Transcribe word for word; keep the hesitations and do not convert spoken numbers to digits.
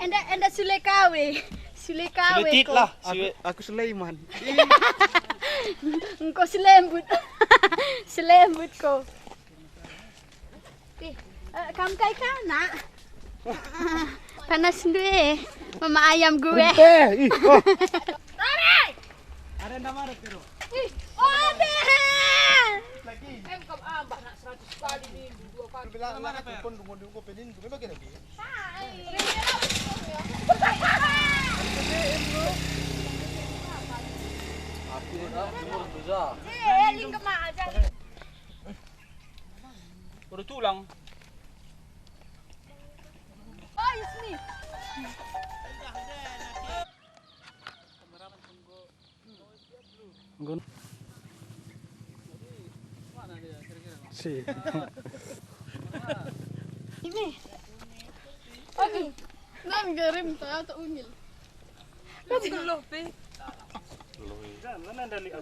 Enda, enda sule kawe. Sule kawe Sule tit ko. Lah. Aku, Sule. Aku Sulaiman. Engko selembut. Selembut ko. Eh, eh, kam kai ka, Nak? Panas ndu e. Mama ayam gue. Teh, ih, oh. Ada ndak marah, Tero? Ih, oh, deh. Lagi. Em, kam ambah, Nak, seratus kali ni, dua kali. Bilang, Nak, pun dungu-dungu penin, dungu bagi lagi. Udah tulang. Oh, Yusmi. Nggon. Si. Ini. Aduh, nan garim tak atau unyil. Kan geluh pe. Jangan ada lihat.